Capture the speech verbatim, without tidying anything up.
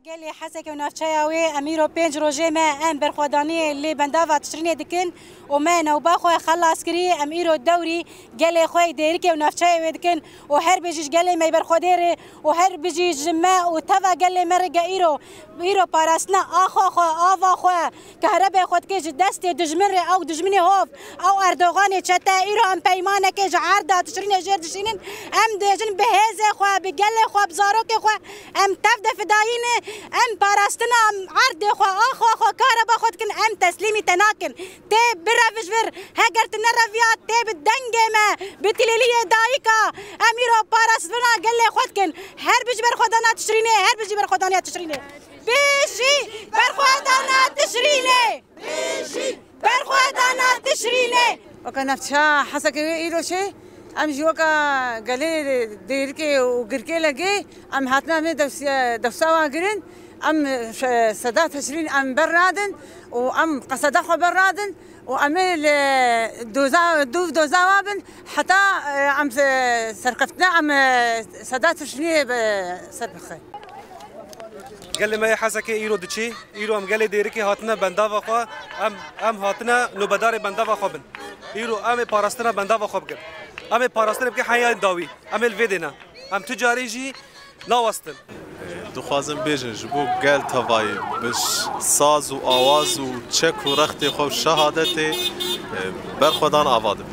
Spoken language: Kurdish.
Gelê Hesekê û navçeya wê, em îro pênc rojê me em berxwedaniyê li bendava Tişrînê dikin û me newba xwe xelas kirî. Em îro dewrî gelê xwe yê Dêrikê û navçeyê wê dikin û her bijî ji gelê me berxwedêr e û her bijî ji me û teva gelê me re ge îro, îro parastina axa xwe, ava xwe, kahrebê xwe dike ji destê dijmin re, ew dijminê hov, ew Erdoganê çete, îro em peymanekê ji erda Tişrînê jêr dişînin. Em dibêjin bi hêzê xwe, bi gelê xwe, bi zarokê xwe em tev de fidayî ne. Em parastina erdê xwe, axa xwe, kareba xwe dikin, em teslîmî te nakin. Tê birevij vir, heger tu nereviya, tê bi dengê me, bi tilîliyê dayika, em îro parastina gelê xwe dikin. Her bijî berxwedana Tişrînê, her bijî berxwedaniya Tişrînê. Bijî berxwedana Tişrînê! Bijî berxwedana Tişrînê! Weke navçeya Hesekê wê îro çê, em jî weke gelê Dêrikê û Girkê legê, em hatine em ê dewsiye-, dewsa wan girin, em şe-, seda Tişrîn em bernadin û em qeseda xwe bernadin û em ê li doza, dûv doza wa bin heta, e, em se-, serkeftina em, e, seda Tişrînê bi ser bixin. Gelê me yê Hesekê îro diçî. Îro em gelê Dêrikê hatine bendava xwe. Em, em hatine nobedarê bendava xwe bin. Îro em ê parastina bendava xwe bikin. Em ê parastinê bikin heya dawî. Em ê li vê dê ne. Em tu carî jî nawestin. Dixwazin bêjin, ji bo gel tevayî bi ş-, saz û awaz û çek û rextê xwe û şehadetê, e, berxwedan ava dibe.